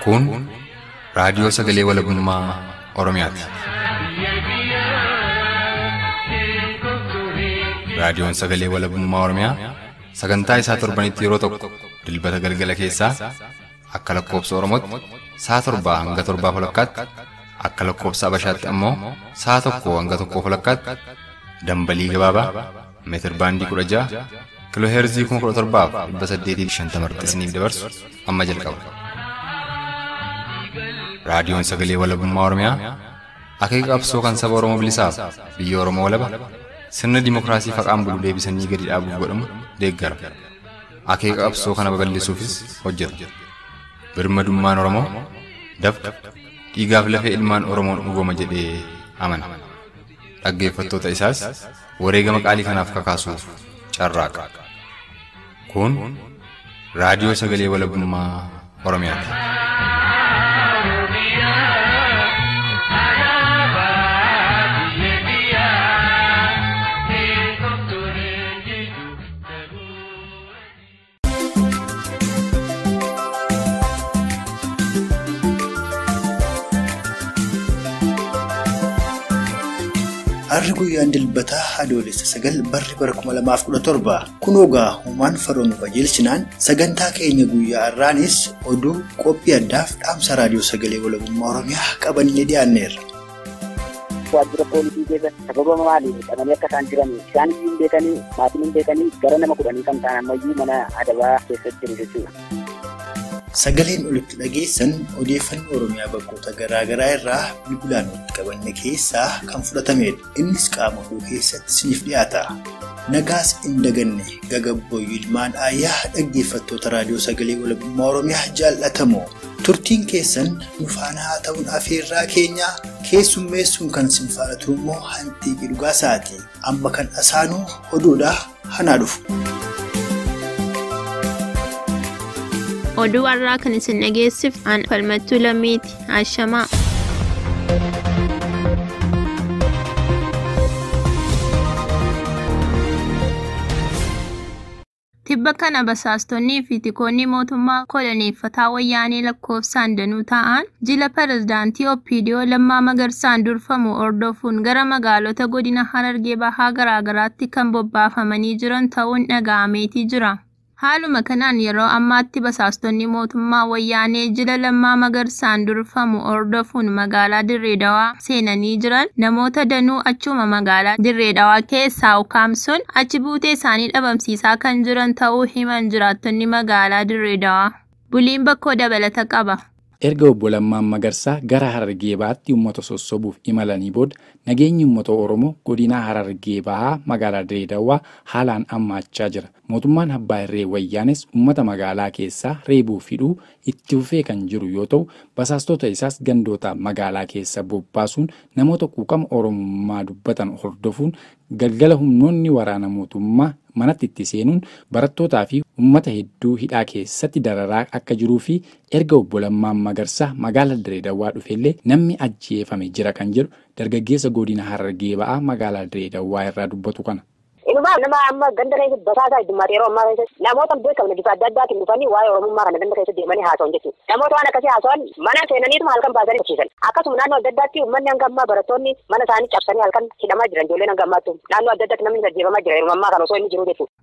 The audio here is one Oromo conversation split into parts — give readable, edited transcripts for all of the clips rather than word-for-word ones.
Kun raadiyoo sagalee walabummaa Oromiyaati. Raadiyoon sagalee walabummaa Oromiyaa sagantaa isaa torbanitti yeroo tokko dilbata galgala keessaa akka lakkoobsa Oromootti sa'a 7 hanga 7:30 akka lakkoobsa Abashaatti ammoo sa'a 1 hanga 1:30 dambalii gabaabaa meetir baandii 16 kiiloo heerzii 17,850 irratti isiniif dabarsu amma jalqaba. Raadiyoon sagalee walabummaa Oromiyaa akeeka qabsoo kan saba Oromoo bilisaaf biyya Oromoo walaba sirna dimookiraasii faqaan bulu deebisanii gadi dhaabuuf godhamu deeggara. Akeeka qabsoo kana babal'isuufis hojjeta. Birmadummaan Oromoo dafqa dhiigaaf lafee ilmaan Oromoon dhugooma jedhee amana. Dhaggeeffattoota isaas wareegama qaalii kanaaf kakaasuuf carraaqa. Kun raadiyoo sagalee walabummaa Oromiyaati. Harri guyyaan dilbataa adoolessa 9 barri bara 2017 kunoogaa humaan faroon qajeelchinaan sagantaa keenya guyyaa har'aanis oduu qophii addaaf dhaamsa raadiyoo sagalee walabummaa Oromiyaa qabannee dhiyaanneerra. Waajjira poolisii keessa sababa maaliif hidhamanii akka isaan jiran isaan iyyuu hin beekanii maatiin hin beekanii gara nama 10 kan ta'an ammayyuu mana adabaa keessa jiru jechuudha. Sagaleen olitti dhageessan odeeffannoo Oromiyaa bakkoota garaagaraa irraa bilbilaan walitti qabanne keessaa kan fudhatamedha. Innis qaama oduu keessatti isiniif dhiyaata. Nagaas hin daganne gagabbooyyuu ilmaan aayyaa dhaggeeffattoota raadiyoo sagalee walabummaa Oromiyaa jaallatamoo. Turtiin keessan nu faana haa ta'uun afeerraa keenyaa keessummeessuun kan isin faana turu immoo Hanxiiqii Dhugaasaati. Amma kan asaanuu oduudha hanaa dhufu. Oduu har'aa kan isin dhageessif aan Falmattuu Lammiiti. Ashamaa. Tibba kana basaastonnii fi tikoonni mootummaa koloneeffataa wayyaanee lakkoofsaan danuu ta'an jila pirezidaantii OPDO Lammaa Magarsaan durfamu hordofuun gara magaalota godina Harargee Bahaa garaagaraatti kan bobbaafamanii jiran ta'uun dhaga'ameetii jira. Haaluma kanaan yeroo ammaatti basaastonni mootummaa wayyaanee jila Lammaa Magarsaan durfamu hordofuun magaalaa Dirree Dawaa seenanii jiran namoota danuu achuma magaalaa Dirree Dawaa keessaa ukkaamsuun achi buutee isaanii dhabamsiisaa kan jiran ta'uu himan jiraattonni magaalaa Dirree Dawaa. Buliin bakkoo dabalata qaba. Erga obbo Lammaan Magarsaa gara Harargee Bahaatti uummata sossobuuf imalanii booda nageenyi uummata Oromoo godina Harargee Bahaa magaalaa Dirree Dawaa haalaan hammaachaa jira. Mootummaan Abbaa Irree Wayyaanes uummata magaalaa keessaa reebuu fiduu itti fufee kan jiru yoo ta'u basaastota isaas gandoota magaalaa keessa bobbaasuun namoota quuqama Oromummaa dubbatan hordofuun galgala humnoonni waraana mootummaa manatti itti seenuun barattootaa fi uummata hedduu hidhaa keessatti dararaa akka jiruu fi erga obbo Lammaan Magarsaa magaalaa Dirree Dawaa dhufellee namni ajjeefame jira kan jedhu dargaggeessa godina Harargee Ba'aa magaalaa Dirree Dawaa irraa dubbatu kana. Inumaa nama amma ganda keessa basaasaa heddummaate yeroo ammaa keessa namoota hin beekamne bifa adda addaatiin dhufanii waa'ee Oromummaa kana ganda keessa deemanii haasa'an jechuudha. Namoota waan akkasii haasa'an mana seenaniituma halkan baasanii qabsiisan. Akkasuma naannoo adda addaatti uummanni hanga ammaa barattoonni mana isaanii cabsanii halkan hidhamaa jiran ijoolleen hanga ammaatti naannoo adda addaatti namni ajjeefamaa jira yeroo ammaa kana osoo inni jiru jechuudha.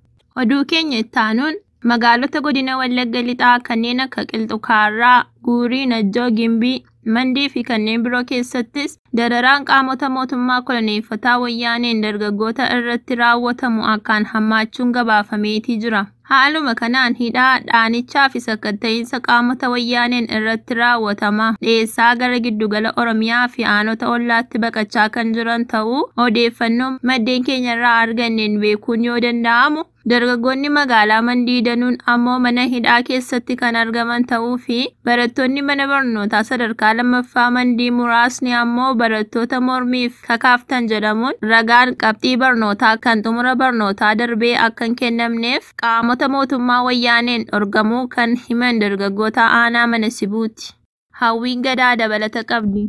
Oduu keenya itti aanuun magaalota godina Wallagga Lixaa kanneen akka Qilxukaarraa, Guurii, Najjoo, Gimbii, Mandii fi kanneen biroo keessattis dararaan qaamota mootummaa koloneeffataa wayyaaneen dargaggoota irratti raawwatamu akkaan hammaachuun gabaafameetii jira. Haaluma kanaan hidhaa dhaanichaa fi sakatta'iinsa qaamota wayyaaneen irratti raawwatama dhiyeessaa gara giddugala Oromiyaa fi aanota ollaatti baqachaa kan jiran ta'uu odeeffannoo maddeen keenya irraa arganneen beekuun yoo danda'amu dargaggoonni magaalaa Mandii danuun ammoo mana hidhaa keessatti kan argaman ta'uu fi barattoonni mana barnootaa sadarkaa lammaffaa Mandii muraasni ammoo barattoota mormiif kakaaftan jedhamuun ragaan qabxii barnootaa kan xumura barnootaa darbee akka hin kennamneef qaamota mootummaa wayyaaneen dhorkamuu kan himan dargaggoota aanaa mana Sibuuti. Hawwiin gadaa dabalata qabdi.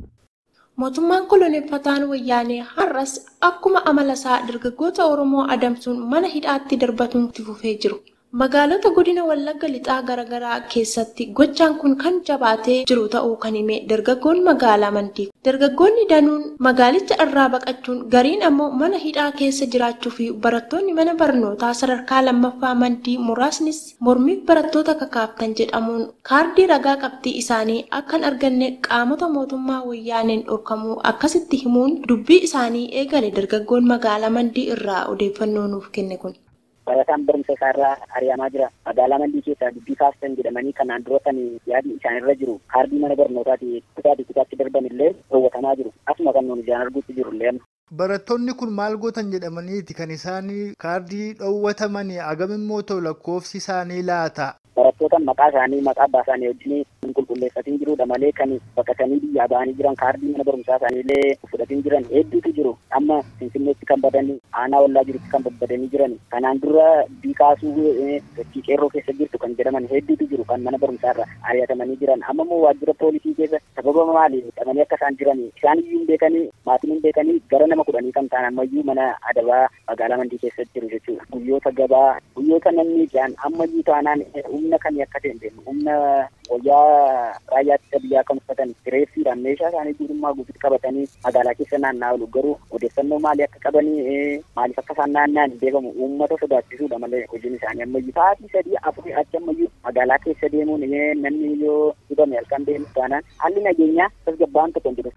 Mootummaan koloneeffataan wayyaanee har'as akkuma amala isaa dargaggoota Oromoo adamsuun mana hidhaatti darbatuun itti fufee jiru. Magaalota godina Wallagga Lixaa garaagaraa keessatti gochaan kun kan jabaatee jiru ta'uu kan hime dargaggoon magaalaa Mandii. Dargaggoonni danuun magaalicha irraa baqachuun gariin ammoo mana hidhaa keessa jiraachuu fi barattoonni mana barnootaa sadarkaa lammaffaa Mandii muraasnis mormiif barattoota kakaaftan jedhamuun kaardii ragaa qabxii isaanii akka hin arganne qaamota mootummaa wayyaaneen dhorkamuu akkasitti himuun dubbii isaanii eegale dargaggoon magaalaa Mandii irraa odeeffannoo nuuf kenne kun. Barataan barumsa isaarraa ari'amaa jira. Magaalaa Mandii keessaa dubbii kaaftan jedhamanii kanaan dura kan yaadni isaanirra jiru kaardii mana barnootaati kutaati kutaatti darban illee dhoowwatamaa jiru. Asuma kan nuun ijaan arguutti jiru illee. Barattoonni kun maal gootan jedhamaniiti kan isaan kaardii dhoowwatamanii agam immoo ta'u lakkoofsi isaanii laata? Barattoota maqaa isaanii maqaa abbaa isaanii wajjin hin qulqulleeffatiin jirudha malee kan baqatanii biyyaa ba'anii jiran kaardii mana barumsaa isaanii illee fudhatiin jiran hedduutu jiru. Amma Finfinneetti kan badanii aanaa ollaa jirutti kan babbadanii jiran kanaan dura biikaasuu sochii qeerroo keessa jirtu kan jedhaman hedduutu jiru kan mana barumsaa irra ari'atamanii jiran. Amma immoo waajjira poolisii keessa sababa maali hidhamanii akka isaan jiran isaan iyyuu hin beekanii maatiin hin beekanii gara nama 10 kan ta'an ammayyuu mana adabaa magaalaa Mandii keessa jiru jechuudha. Guyyoota gabaa guyyoota namni jaan ammayyuu taanaan humna kamii akka ta'e hin beeknu humna wayyaa raayyaa ittisa biyyaa kan uffatan reeffiidhaan meeshaa isaanii guutummaa guutuutti qabatanii magaalaa keessa naanna'aa oolu garuu odeeffannoo maalii akka qabanii maaliif akka isaan naanna'an hin beekamu uummata sodaachisuudha malee hojiin isaanii ammayyuu sa'aatii 3 4 achi ammayyuu magaalaa keessa deemuun namni yoo dhibame halkan deemu taanaan haalli nageenyaa tasgabbaa'aan tokko hin jiru.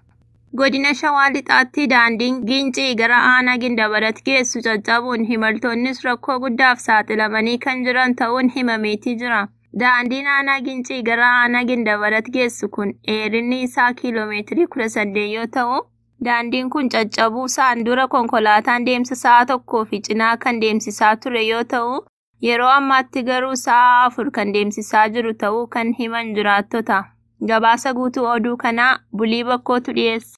Godina Shawaa Lixaatti daandiin Gincii gara aanaa Gindabarat geessu caccabuun himaltoonnis rakkoo guddaaf saaxilamanii kan jiran ta'uun himameetii jira. Daandiin aanaa Gincii gara aanaa Gindabarat geessu kun dheerinni isaa kiiloomeetirii 18 yoo ta'u, daandiin kun caccabuu isaan dura konkolaataan deemsa sa'a 1 fi cinaa kan deemsisaa ture yoo ta'u, yeroo ammaatti garuu sa'a 4 kan deemsisaa jiru ta'uu kan himan jiraattota. Gabaasa guutuu oduu kanaa Bulii Bakkootu dhiyeessa.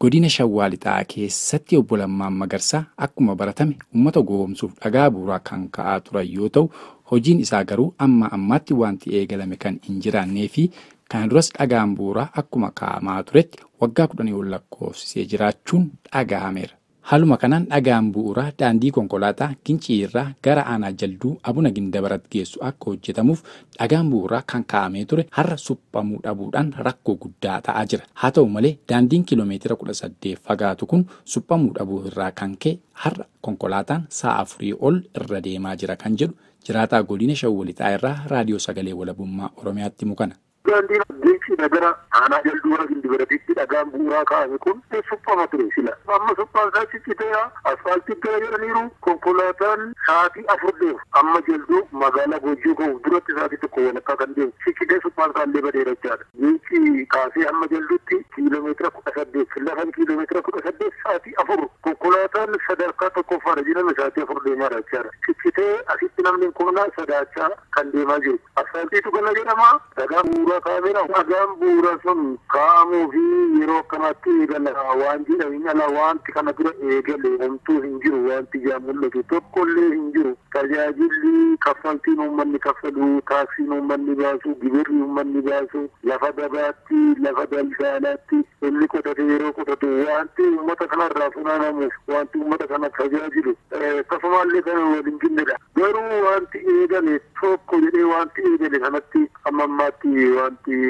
Godina Shawaa Lixaa keessatti obbo Lammaan Magarsaa akkuma baratame uummata gowwoomsuuf dhagaa bu'uuraa kan ka'aa turan yoo ta'u, hojiin isaa garuu amma ammaatti wanti eegalame kan hin jiraannee fi kana duras dhagaan bu'uuraa akkuma kaa'amaa turetti waggaa 10 ol lakkoofsisee jiraachuun dhaga'ameera. Haaluma kanaan dhagaan bu'uuraa daandii konkolaataa Gincii irraa gara aanaa Jalduu Abuna Gindabarat geessu akka hojjetamuuf dhagaan bu'uuraa kan kaa'amee ture har'a suphamuu dhabuudhaan rakkoo guddaa ta'aa jira. Haa ta'u malee daandiin kiiloomeetira 18 fagaatu kun suphamuu dhabuu irraa kan ka'e har'a konkolaataan sa'a 4 ol irra deemaa jira kan jedhu jiraataa godina Shawaa Lixaa irraa raadiyoo sagalee walabummaa Oromiyaatti mukana. Daandiin Gincii gara aanaa Jalduu Gindabaratitti dhagaan bu'uuraa kaa'ame kun suphama ture sila. Amma suphaan isaa cicciteera asfaaltii gara jedhaniiru konkolaataan sa'aatii 4 deemu. Amma Jalduu magaalaa Goojjoo gahuuf duratti sa'aatii 1 walakkaa kan deemu ciccitee suphaan isaa illee badeera jechaadha. Gincii kaasee hamma Jalduutti kiiloomeetira 18 lafan kiiloomeetira 18 sa'aatii 4 konkolaataan sadarkaa tokkoffaadha jedhame sa'aatii 4 deemaadha jechaadha. Ciccitee asitti namni kumnaa sadaachaa kan deemaa jiru. Asfaaltiitu gala jedhama dhagaan bu'uuraa kaa'ameera. Dhagaan bu'uuraa sun kaa'amuu fi yeroo akkanaatti eegala waan jedhamin ala wanti kana dura eegale homtuu hin jiru wanti ijaan mul'atu tokkollee hin jiru. Tajaajilli kaffaltiin uummanni kaffalu, taaksiin uummanni baasu, gibirri uummanni baasu, lafa gabaatti, lafa daldalaatti inni qotate yeroo qotatu wanti uummata kanarraa funaanamuuf wanti uummata kana tajaajilu akkasumallee kan waliin jinnedha. Garuu wanti eegale tokko jedhee wanti eegale kanatti amma ammaatti wanti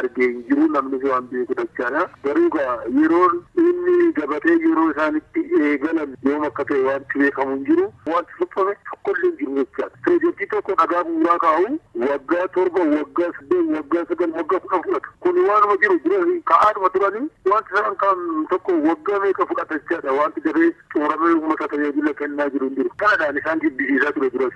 argee hin jiru namnis waan beeku jechaadha. Garuu egaa yeroon inni gabatee yeroo isaanitti eegalan yoom akka ta'e wanti beekamu hin jiru. Wanti suphame tokkollee hin jiru jechaadha. Piroojeektii tokko dhagaa bu'uuraa kaa'u waggaa 7, waggaa 8, waggaa 9, waggaa 10 fudhata. Kun waanuma jiru dura ka'aadhuma turanii wanti isaan kaan tokko waggaa meeqa fudhata jechaadha. Wanti dafee xumuramee uummata tajaajila kennaa jiru hin jiru. Kanadhaan isaan jibbisiisaa ture duras.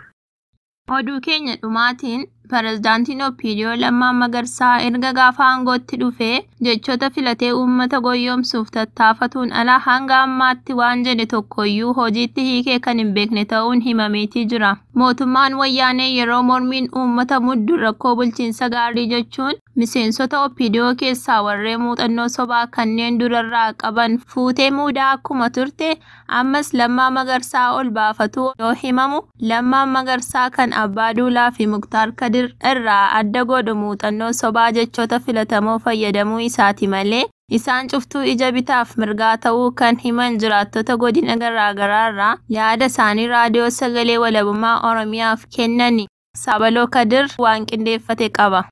Oduu keenya dhumaatiin pirezidaantiin Opiidiyoo Lammaa Magarsaa erga gaafa aangootti dhufee jechoota filatee uummata goyyomsuuf tattaafatuun ala hanga ammaatti waan jedhe tokkoyyuu hojiitti hiikee kan hin beekne ta'uun himameetii jira. Mootummaan wayyaanee yeroo mormiin uummata muddu rakkoo bulchiinsa gaarii jechuun miseensota Opiidiyoo keessaa warreen muuxannoo sobaa kanneen durarraa qaban fuutee muudaa akkuma turte ammas Lammaa Magarsaa ol baafatu yoo himamu Lammaa Magarsaa kan Abbaa Duulaa fi Muktaar Kadir irraa adda godhu muuxannoo sobaa jechoota filatamoo fayyadamuu isaati malee Isaan cuftuu ija bitaaf mirgaa ta'uu kan himan jiraattota godina garaagaraarraa yaada isaanii raadiyoo sagalee walabummaa Oromiyaaf kennani. Sabaloo Kadir waan qindeeffate qaba.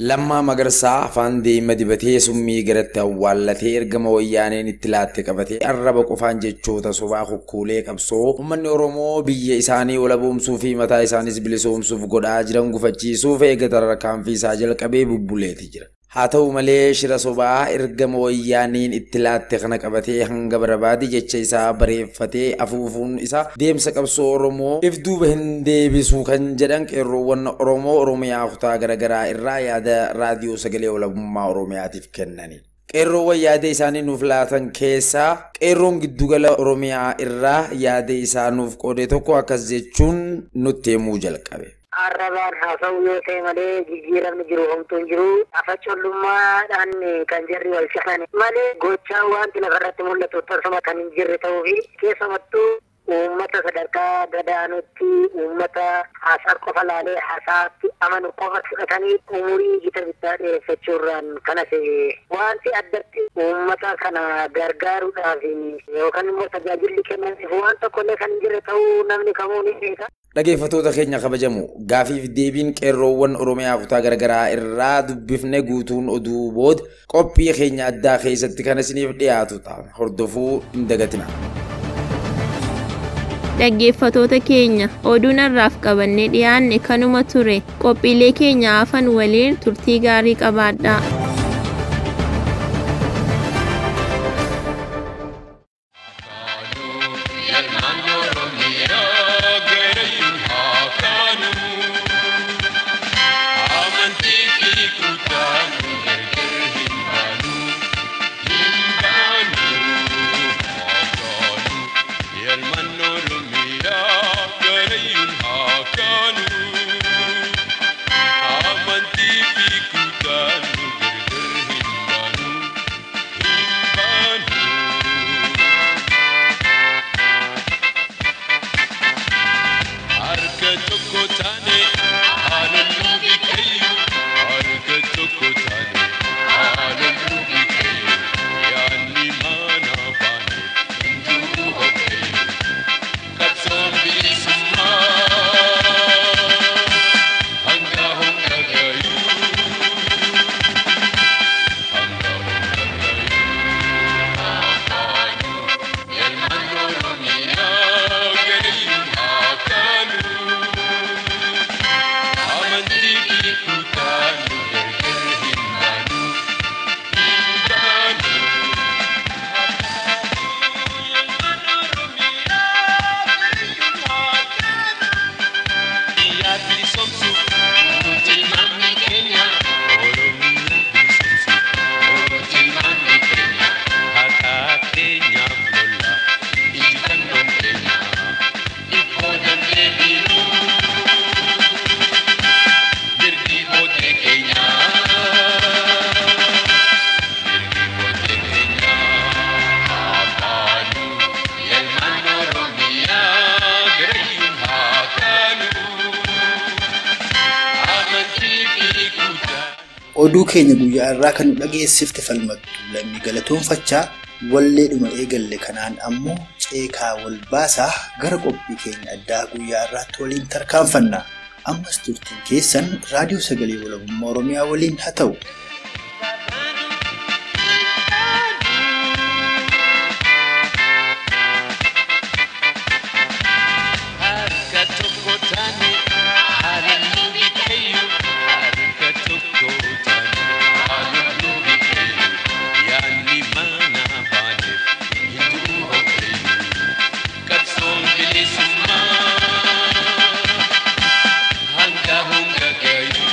Lammaa Magarsaa afaan deema dibatee summii garatti awwaallatee ergama wayyaaneen itti laatte qabatee arraba qofaan jechoota sobaa kukkuulee qabsoo uummanni Oromoo biyya isaanii walaboomsuu fi mataa isaanis bilisoomsuuf godhaa jiran gufachiisuuf eega tarkaanfii isaa jalqabee bubbuleeti jira. Haa ta'u malee shira sobaa ergama wayyaaniin itti laatte kana qabatee hanga barbaade jecha isaa bareeffatee afuufuun isaa deemsa qabsoo Oromoo if duuba hin deebisu kan jedhan qeerroowwan Oromoo Oromiyaa kutaa garaagaraa irraa yaada raadiyoo sagalee walabummaa Oromiyaatiif kennani. Qeerroowwan yaada isaanii nuuf laatan keessaa qeerroon giddugala Oromiyaa irraa yaada isaa nuuf qoode tokko akkas jechuun nutti himuu jalqabe. Arrabaan haasa'u yoo ta'e malee jijjiiramni jiru homtuu hin jiru. Afa collummaadhaan kan jarri wal cafan malee gochaan wanti lafarratti mul'atu tasuma kan hin jirre ta'uu fi keessumattuu uummata sadarkaa gadaanutti uummata haasaa qofa laalee haasaatti amanu qofa fudhatanii umurii gita bittaa dheereffachuurraan kan hafe wanti addatti uummata kana gargaaruudhaaf yookaan immoo tajaajilli kennaniif waan tokkollee kan hin jirre ta'uu namni kamuu ni beeka. Dhaggeeffattoota keenya kabajamu gaafiif deebiin qeerroowwan Oromiyaa kutaa garaagaraa irraa dubbifne guutuun oduu booda qophii keenya addaa keessatti kan isiniif dhiyaatu ta'a. Hordofuu hin dagatina. Dhaggeeffattoota keenya oduun har'aaf qabannee dhiyaanne kanuma ture. Qophiilee keenya hafan waliin turtii gaarii qabaadhaa. Oduu keenya guyyaa irraa kan nu dhageessifte falmattu lammii galatoonfachaa walleedhuma eegalle kanaan ammoo ceekaa wal baasaa gara qophii keenya addaa guyyaa irraatti waliin tarkaanfanna. Ammas turtiin keessan raadiyoo sagalee walabummaa Oromiyaa waliin haa ta'u. Hanga hunga gayu.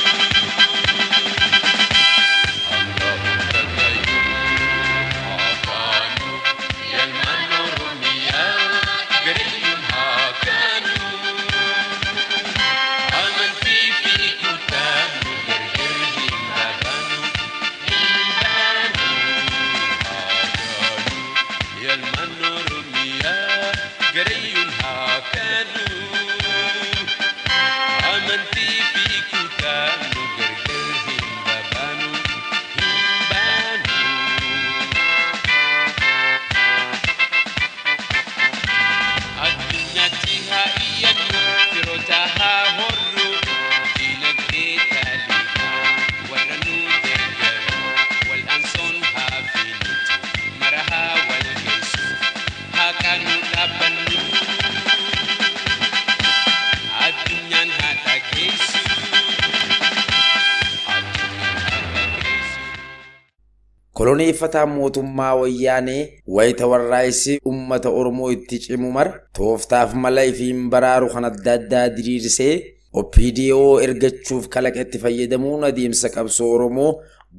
Koloneeffataan mootummaa wayyaanee wayita warraaqsi uummata Oromoo itti cimu mara tooftaaf mala ifiin baraaru kan adda addaa diriirsee OPDO ergachuuf kalaqetti fayyadamuun adeemsa qabsoo Oromoo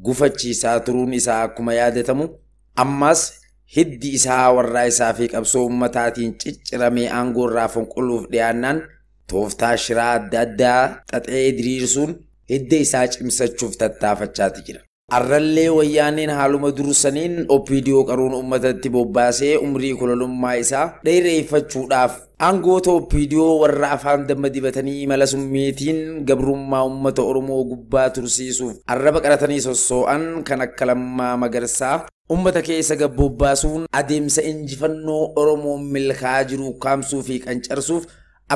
gufachiisaa turuun isaa akkuma yaadatamu ammas hiddi isaa warraaqsaa fi qabsoo uummataatiin cicciramee aangoo irraa fonqoluuf dhiyaannaan tooftaa shiraa adda addaa xaxee diriirsuun hidda isaa cimsachuuf tattaafachaati jira. Arrallee wayyaaneen haaluma dursaniin OPDO qaruun uummatatti bobbaasee umrii kolonummaa isaa dheereeffachuudhaaf aangoota OPDO warra afaan damma dibatanii mala summiitiin gabrummaa uummata Oromoo gubbaa tursiisuuf arraba qaratanii sossoo'an kan akka Lammaa Magarsaa uummata keessa gabbobbaasuun adeemsa injifannoo Oromoon milkaa'aa jiru kaamsuu fi qancarsuuf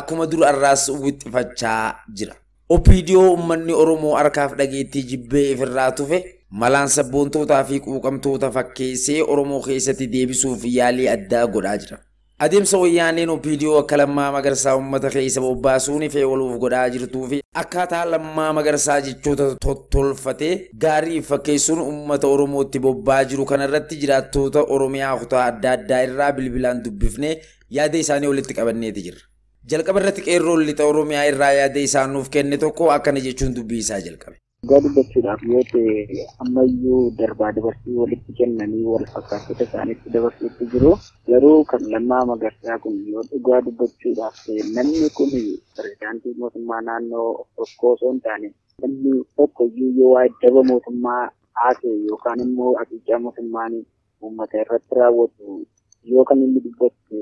akkuma dur arraas wixxifachaa jira. OPDO uummanni Oromoo harkaaf dhageettii jibbee ifirraa tufe malaan sabboontootaa fi quuqamtoota fakkeessee Oromoo keessatti deebisuuf yaalii addaa godhaa jira. Adeemsa wayyaaneen OPDO akka Lammaa Magarsaa uummata keessa bobbaasuun ifee ooluuf godhaa jirtuu fi akkaataa Lammaa Magarsaa jechoota tottolfatee gaarii fakkeessuun uummata Oromootti bobba'aa jiru kanarratti jiraattoota Oromiyaa kutaa adda addaa irraa bilbilaan dubbifnee yaada isaanii walitti qabanneeti jirra. Jalqaba irratti qeerroon lixa Oromiyaa irraa yaada isaan nuuf kenne tokko akkana jechuun dubbii isaa jalqabe. Dhugaa dubbachuudhaaf yoo ta'e ammayyuu darbaa dabarsii walitti kennanii wal fakkaattota isaaniitti dabarsuutti jiru. Garuu kan Lammaa Magarsaa kun yoo dhugaa dubbachuudhaaf ta'e namni kun pirezidaantii mootummaa naannoo tokkoo osoo hin taane namni tokko iyyuu yoo waa'ee daba mootummaa haasa'e yookaan immoo acuuccaa mootummaan uummata irratti raawwatu yoo kan inni dubbatu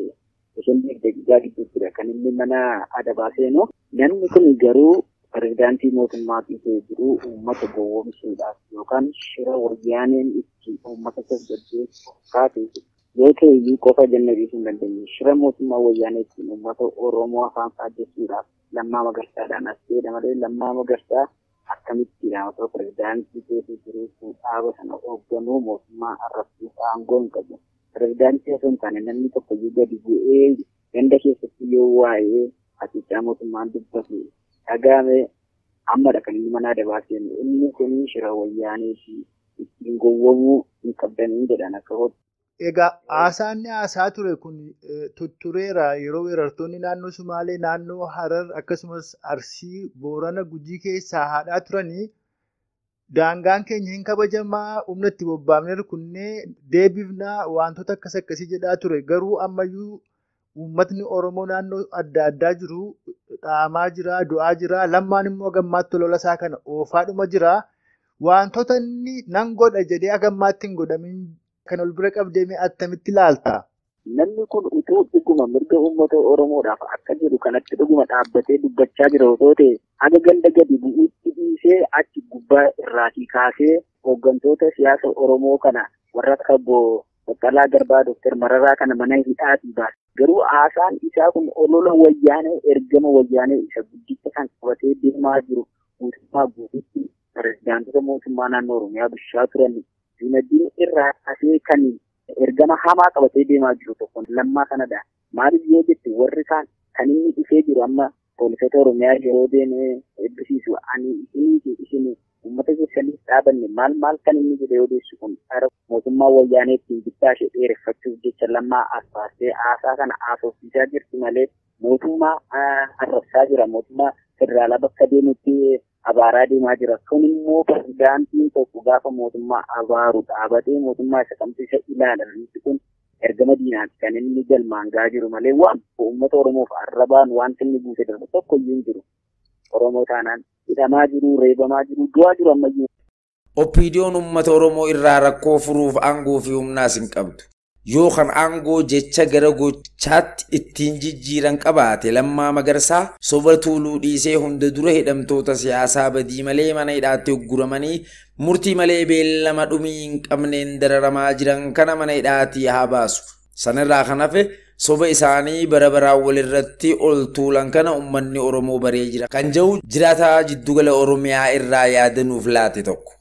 isheen daqiiqaa gidduuttidha kan inni mana adabaa seenu. Namni kun garuu pirezidaantii mootummaa dhiisee jiru uummata gowwoomsuudhaaf yookaan shira wayyaaneen itti uummata tasgabbeessu kaate yoo ta'e iyyuu qofa jennee dhiisuu hin dandeenye. Shira mootummaa wayyaanee ittiin uummata Oromoo afaan faajjessuudhaaf Lammaa Magarsaadhaan as ta'edha malee Lammaa Magarsaa akkamittidha osoo pirezidaantii ta'ee jiru dhaaba sana hoogganuu mootummaa arrabsuuf aangoo hin qabu. Pirezidaantii osoo hin taane namni tokko iyyuu gadi bu'ee ganda keessatti yoo waa'ee hacuuccaa mootummaan dubbatu dhagahame ammadha kan inni mana adabaa seenu. Inni kun shira wayyaaneeti ittiin gowwoomuu hin qabdanii jedhan akka hojii. Egaa haasaan haasaa ture kun tuttureera yeroo weerartoonni naannoo Sumaalee, naannoo Harar akkasumas Arsii, Boorana, Gujii keessaa haadhaa turanii daangaan keenya hin kabajamaa humna itti bobbaafnee rukunnee deebifnaa wantoota akkas akkasii jedhaa ture. Garuu ammayyuu uummatni Oromoo naannoo adda addaa jiru dhaamaa jira, du'aa jira. Lammaan immoo gammaatti lola isaa kana oofaadhuma jira. Wantoota inni nan godha jedhee hagammaatti hin godhamin kan ol bira qabdee attamitti ilaalta? Namni kun utuu dhuguma mirga uummata Oromoodhaaf akka jiru kanatti dhuguma dhaabbatee dubbachaa jira osoo ta'e haga ganda gadi bu'uutti dhiisee achi gubbaa irraatii kaasee hooggantoota siyaasa Oromoo kana warra akka obbo Baqqalaa Garbaa, Dooktar Mararaa kana mana hidhaatii baase. Garuu haasaan isaa kun olola wayyaanee ergama wayyaanee isa guddicha kan qabatee deemaa jiru guutummaa guutuutti pirezidaantota mootummaa naannoo Oromiyaa bulchaa turan Juunadiin irraa kaasee kan ergama hamaa qabatee deemaa jiru tokko Lammaa kanadha. Maaliif yoo jette warri kaan kan inni dhufee jiru amma poolisoota Oromiyaa yeroo deemee eebbisiisu ani isinii isin uummata keessaniif dhaabanne maal maal kan inni jedhee odeessu kun mootummaa wayyaanee ittiin bittaa ishee dheereffachuuf jecha Lammaa as baasee haasaa kana haasofsiisaa jirti malee mootummaa arrabsaa jira. Mootummaa federaalaa bakka deemutti abaaraa deemaa jira. Kun immoo pirezidaantiin tokko gaafa mootummaa abaaru dhaabatee mootummaa isa kamtu isa ilaala. Inni kun ergama diinaati kan inni galmaan gahaa jiru malee waan uummata Oromoof arrabaan wanti inni buuse darbu tokko iyyuu hin jiru. Oromoo taanaan hidhamaa jiru, reebamaa jiru, du'aa jiru ammayyuu. OPDO'n uummata Oromoo irraa rakkoo furuuf aangoo fi humnaas hin qabdu. Yoo kan aangoo jecha gara gochaatti ittiin jijjiiran qabaate Lammaa Magarsaa soba tuuluu dhiisee hunda dura hidhamtoota siyaasaa badii malee mana hidhaatti ugguramanii murtii malee beellama dhumii hin qabneen dararamaa jiran kana mana hidhaatii haa baasu. Sanarraa kan hafe soba isaanii bara baraan walirratti ol tuulan kana uummanni Oromoo baree jira. Kan jiru jiraataa jiddugala Oromiyaa irraa yaadanuuf laate tokko.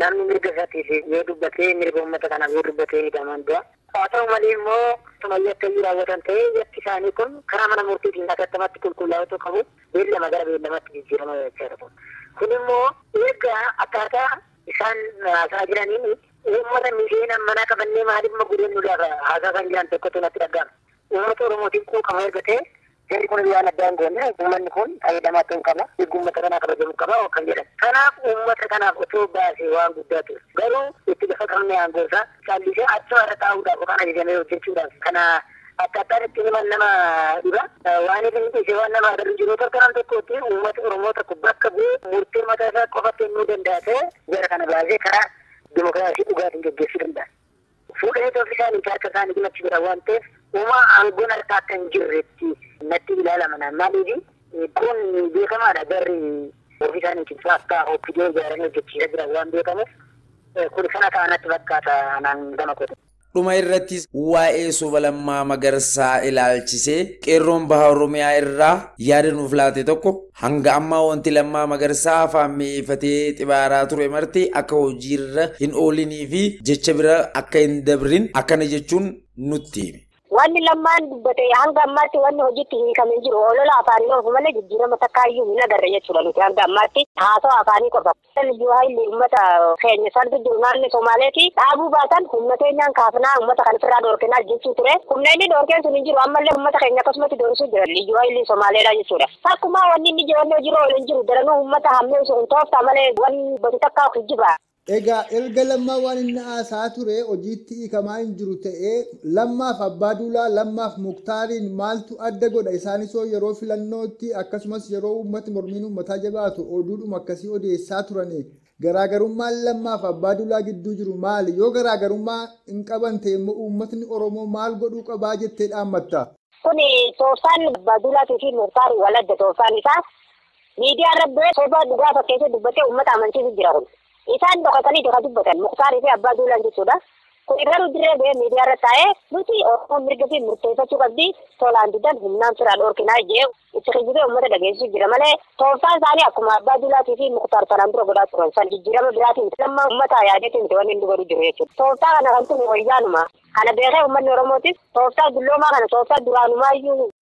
Namni mirga isaatiif yoo dubbatee mirga uummata kanaaf yoo dubbatee hidhaman du'a. Haa ta'u malee immoo yakka iyyuu raawwatan ta'ee yakki isaanii kun karaa mana murtiitiin akkatumatti qulqullaa'uu qabu beellama gara beellamatti jijjiirama jechuudha. Kun immoo erga akkaataa isaan haasa'aa jiraniin Uummata miseena mana qabannee maaliif magudeen nu gaafa haasaa kan jiran tokkotu natti dhaga'ama. Uummata Oromootiin quuqama erga ta'e jarri kun waan addaa hin goone uummanni kun fayyadamaa ta'uu qaba. Mirgi uummata kanaa kabajamuu qaba kan jedhan. Kanaaf uummata kanaaf otoo baasee waan guddaa ture. Garuu itti gaafatamni aangoo isaa callisee achuma irra taa'uudhaaf yookaan ajajamee hojjechuudhaaf kana akkaataan itti himan nama dhiba. Waan inni dhiise waan nama agarru jiru tokko nam tokkotti uummata Oromoo tokko bakka bu'ee murtee mataa isaa qofa kennuu danda'a ta'e jara kana baasee karaa dimokiraasii dhugaatiin geggeessuu danda'a. Fuudhanii ofii isaanii harka isaanii achi bira waan ta'eef uumaa aangoon harkaa akka hin jirretti natti ilaalama. Maaliif kun beekamaadha jarri ofii isaaniitiin akka OPDO ijaaranii hojjechiisaa jiran waan beekamuuf kun kana ta'anatti fakkaata naan gama koota. Dhuma irrattis waa'ee soba Lammaa Magarsaa ilaalchisee qeerroon baha Oromiyaa irraa yaada nuuf laate tokko hanga ammaa wanti Lammaa Magarsaa afaan mi'eeffatee xibaaraa ture marti akka hojiirra hin oolinii fi jecha bira akka hin dabrin akkana jechuun nutti hime. Wanni Lammaan dubbate hanga ammaatti wanni hojiitti hiikamee jiru olola afaanii oofu malee jijjiirama takkaayyuu hin agarre jechuudha nuti hanga ammaatti haasawaa afaanii qofa. Liyyuu haayilli uummata keenya santu jiru naannoo Somaaleeti dhaabuu baatan humna keenyaan kaafnaa uummata kan ofirraa dhoorkinaa jechuu ture. Humna inni dhoorkeen sun hin jiru ammallee uummata keenya akkasumatti doorsuu jira liyyuu haayilli Somaaleedha jechuudha. Takkumaa wanni inni jiru wanni hojiirra oolu hin jiru daranuu uummata hammeessu hin tooftaa malee wanni batu takkaa kijjiba. Egaa erga Lammaa waan inni haasaa ture hojiitti hiikamaa hin jiru ta'ee Lammaaf Abbaa Duulaa Lammaaf Muktaariin maaltu adda godha? Isaanis yeroo filannootti akkasumas yeroo uummati mormiin uummataa jabaatu oduudhuma akkasii odeessaa turani. Garaagarummaan Lammaaf Abbaa Duulaa gidduu jiru maali? Yoo garaagarummaa hin qaban ta'e immoo uummatni Oromoo maal godhuu qabaa jettee dhaammatta? Kuni tooftaan Abbaa Duulaatii fi Muktaarii wal adda tooftaan isaa miidiyaa irra soba dhugaa fakkeessee dubbatee uummata amansiisu jira kun. Isaan dhokatanii kan dubbatan Muktaarii fi Abbaa Duulaan jechuudha. Kun garuu dirree ba'ee miidiyaa irra taa'ee nuti Oromoon mirga fi murteeffachuu qabdi tolaan didan humnaan firaa dhoorkinaa jee itti kijibee uummata dhageessisuu jira malee tooftaan isaanii akkuma Abbaa Duulaatii fi Muktaar kanaan dura godhaa turan san jijjiirama biraatiin lamma uummata yaadeetiin miti wanni inni godhu jiru jechuudha. Tooftaa kana kan tuni wayyaanuma. Kana beekee uummanni Oromootis tooftaa dulloomaa kana tooftaa duraanumaa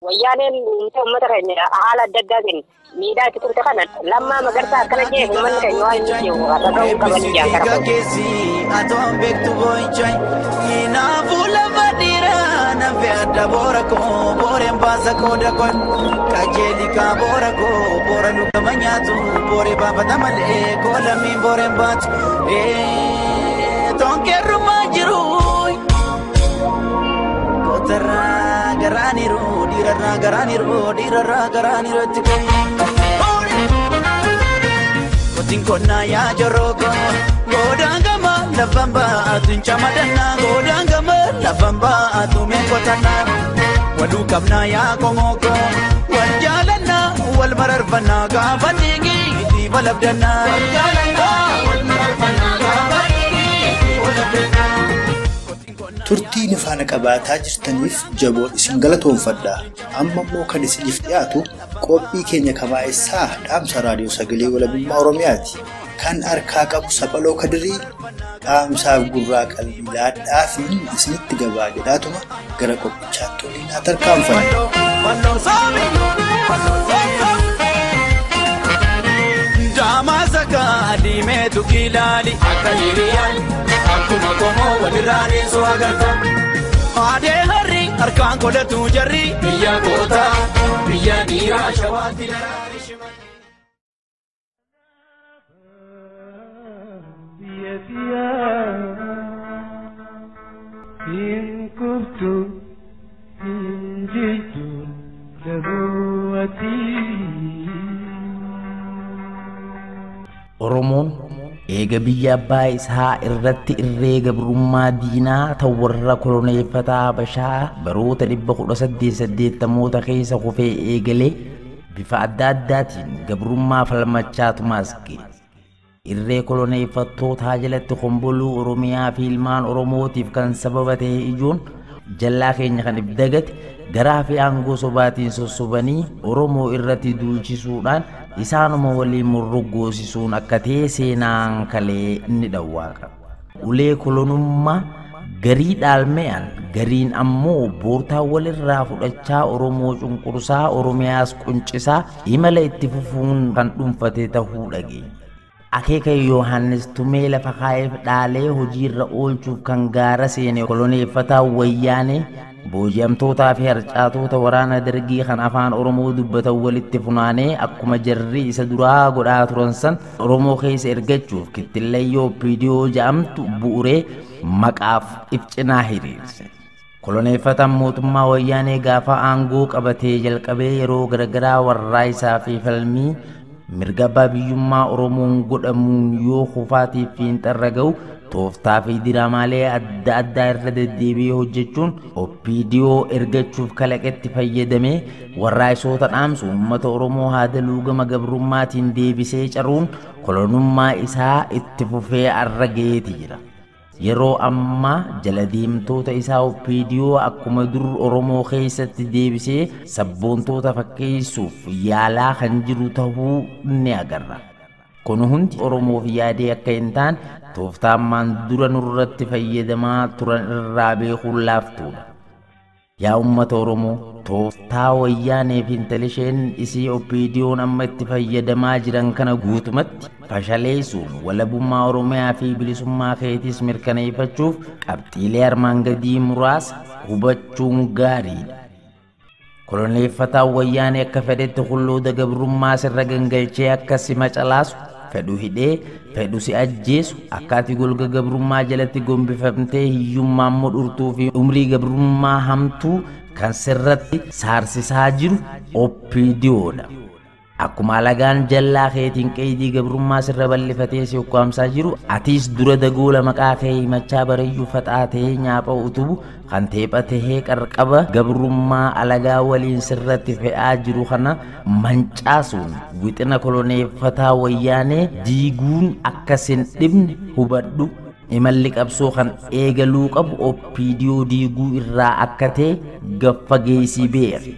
wayyaaneen uummata keenya haala adda addaatiin miidhaa itti turte kana Lammaa Magarsaa akkana jee uummanni keenya waan inni jiru dhaga'uu qabanii jaan Atoon beektu boo'ichaan kinaafuu lafa dhiiraa nafe adda boora koo booreen baasa kooda koo qajeelii kaa boora koo boora lukama nyaatu booree baafata malee koo lammiin booreen baatu toonkeerrumaa jiru kootarraa garaaniru dhiirarraa garaaniru dhiirarraa garaaniru itti kotiin konnaa yaa joroko godaangama lafaan baatu nchamadannaa godaangama lafaan baatu meekotannaa waluu qabnaa yaa komoko wal jaalannaa wal mararfannaa gaafa dhiigi itti balabdannaa wal jaalannaa wal mararfannaa gaafa dhiigi itti balabdannaa. Turtii nu faana qabaataa jirtaniif jaboo isin galatoonfadha. Amma immoo kan isiniif dhiyaatu qophii keenya kabaa'essaa dhaamsa raadiyoo sagalee walabummaa Oromiyaati. Kan harkaa qabu Saphaloo Kadirii dhaamsaaf gurraa qalbii laadhaa fi isinitti gabaa jedhaatuma gara qophichaatti waliin haa tarkaanfannu. Daamaa diimeetu kilaali akka hiriyaan akkuma qomoo walirraa deessu agarta. Haadee harri harkaan godhatu jarri biyya gootaa biyya dhiiraa shawaatti daraari shima. Hin kuftu hin jirtu dabuutii. Oromoon eega biyya abbaa isaa irratti irree gabrummaa diinaa ta'u warra koloneeffataa Habashaa baroota 1880 keessa kufee eegalee bifa adda addaatiin gabrummaa falmachaa tumaas ga'e. Irree koloneeffattootaa jalatti komboluu Oromiyaa fi ilmaan Oromootiif kan sababa ta'e ijoon jallaa keenya kan ibdagate garaa fi aangoo sobaatiin sossobanii Oromoo irratti duulchisuudhaan isaanuma waliin murruggoosisuun akka ta'e seenaan kalee ni dhawwaaqa. Ulee kolonummaa garii dhaalme'an gariin ammoo boortaa walirraa fudhachaa Oromoo cunqursaa Oromiyaas quncisaa imala itti fufuun kan dhuunfate ta'uu dhageenya. Akeeka Yohaannis tumee lafa kaa'eef dhaalee hojiirra oolchuuf kan gaara seene koloneeffataa Wayyaanee booji'amtootaa fi harcaatota waraana dargii kan afaan Oromoo dubbatan walitti funaanee akkuma jarri isa duraa godhaa turan san Oromoo keessa ergachuuf kittillayyoo OPDO jedhamtu bu'uree maqaaf if cinaa hiriirse. Koloneeffataan mootummaa Wayyaanee gaafa aangoo qabatee jalqabee yeroo garagaraa warraa isaa fi falmii mirga abbaa biyyummaa Oromoon godhamuun yoo kufaatiif fiinxarra ga'u tooftaa fi diraamaalee adda addaa irra deddeebi'ee hojjechuun OPDO ergachuuf kalaqetti fayyadamee warraaqsoota dhaamsu uummata Oromoo haadaluu gama gabrummaatiin deebisee caruun kolonummaa isaa itti fufee arra ga'eeti jira. Yeroo ammaa jala deemtoota isaa OPDO akkuma dur Oromoo keessatti deebisee sabboontoota fakkeessuuf yaalaa kan jiru ta'uu ni agarra. Kun hundi Oromoof yaadee akka hin taane tooftaa ammaan dura nurratti fayyadamaa turan irraa beekuun laaftuudha. Yaa uummata Oromoo, tooftaa Wayyaanee fi intalisheen isii OPDO'n amma itti fayyadamaa jiran kana guutumatti fashaleessuun walabummaa Oromiyaa fi bilisummaa keetiis mirkaneeffachuuf qabxiilee armaan gadii muraasa hubachuun gaariidha. Koloneeffataan Wayyaanee akka fedhetti hullooda gabrummaa sirra gangalchee akka si macalaasu fedhu hidhee fedhu si ajjeesu akka ati golga gabrummaa jalatti gombifamtee hiyyummaan mudhurtuu fi umrii gabrummaa hamtuu kan sirratti saarsisaa jiru OPDOdha. Akkuma alagaan jallaa keetiin qeydii gabrummaa sirra bal'ifatee si ukkaamsaa jiru, atis dura dagoola maqaa kee himachaa barayyuu faxaatee nyaapha utubu kan teephatee qarqaba gabrummaa alagaa waliin sirratti fe'aa jiru kana mancaasuun wixina koloneeffataa Wayyaanee diiguun akka sin dhibne hubadhu. Imalli qabsoo kan eegaluu qabu OPDO diiguu irraa akka ta'e gaffageessii beeki.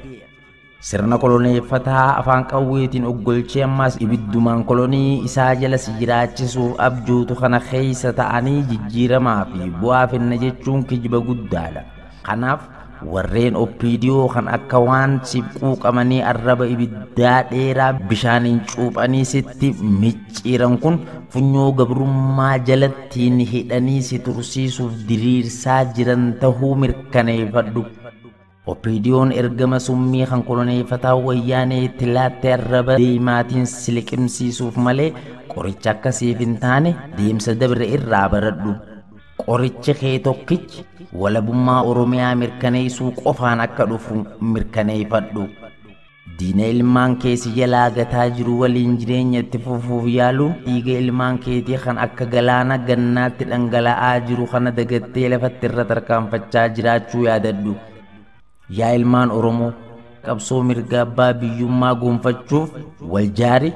Sirna koloneeffataa afaan qawweetiin oggolchee ammas ibiddumaan kolonii isaa jala si jiraachisuuf abjootu kana keessa ta'anii jijjiiramaa fi bu'aa finna jechuun kijiba guddaadha. Kanaaf warreen OPDO kan akka waan si quuqamanii arraba ibiddaa dheeraa bishaaniin cuuphanii sitti micciiran kun funyoo gabrummaa jalattiin hidhanii si tursiisuuf diriirsaa jiran tahuu mirkaneeffadhu. OPDO'n ergama summii kan koloneeffataa Wayyaanee itti laattee arraba deemaatiin si liqimsiisuuf malee qoricha akkasiif hin taane deemsa dabre irraa baradhu. Qorichi kee tokkichi walabummaa Oromiyaa mirkaneessuu qofaan akka dhufu mirkaneeffadhu. Diina ilmaan kee si jalaa gataa jiru waliin jireenya itti fufuuf yaaluun dhiiga ilmaan keetii kan akka galaana gannaatti dhangala'aa jiru kana dagattee lafatti irra tarkaanfachaa jiraachuu yaadadhu. Yaa ilmaan Oromoo, qabsoo mirga abbaa biyyummaa gonfachuuf wal jaari.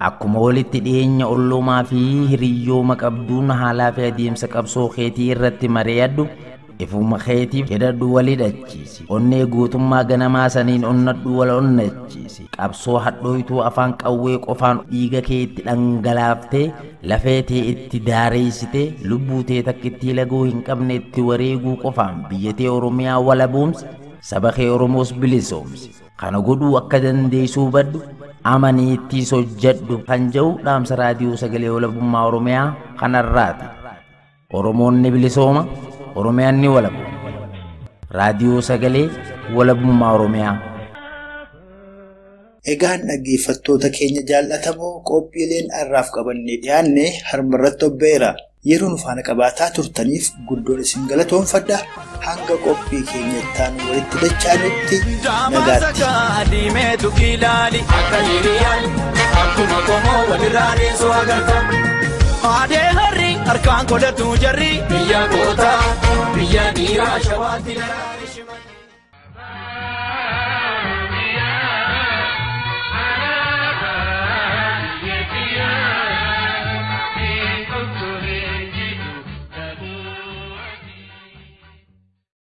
Akkuma walitti dhiyeenya olloomaa fi hiriyyooma qabduun haalaa fi adeemsa qabsoo keetii irratti mari'adhu. Ifuma keetiif hidhadhu wal hidhachiisi. Onnee guutummaa ganamaa saniin onnadhu wal onnachiisi. Qabsoo hadhooytuu afaan qawwee qofaan dhiiga kee itti dhangalaaftee lafee tee itti daareessitee lubbuu tee takkittii lagoo hin qabne itti wareeguu qofaan biyya tee Oromiyaa walaboomsi. Saba kee Oromoos bilisoomsi. Kana godhuu akka dandeessuu hubadhu, amanii ittiis hojjedhu kan jedhu dhaamsa raadiyoo sagalee walabummaa Oromiyaa kanarraati. Oromoon ni bilisooma, Oromiyaan ni walabooma. Raadiyoo sagalee walabummaa Oromiyaa. Egaan dhaggeeffattoota keenya jaallatamoo qophiileen har'aaf qabannee dhiyaanne harmarratti obbeera. Yeroo nu faana qabaataa turtaniif guddoon isin galatoonfadha. Hanga qophii keenya itti walitti dachaanutti nagaatti. Akkuma qomoo walirraa deessoo agarta. Aadee harri harkaan godhatu jarri biyya gootaa biyya dhiiraa shawaatti daraari.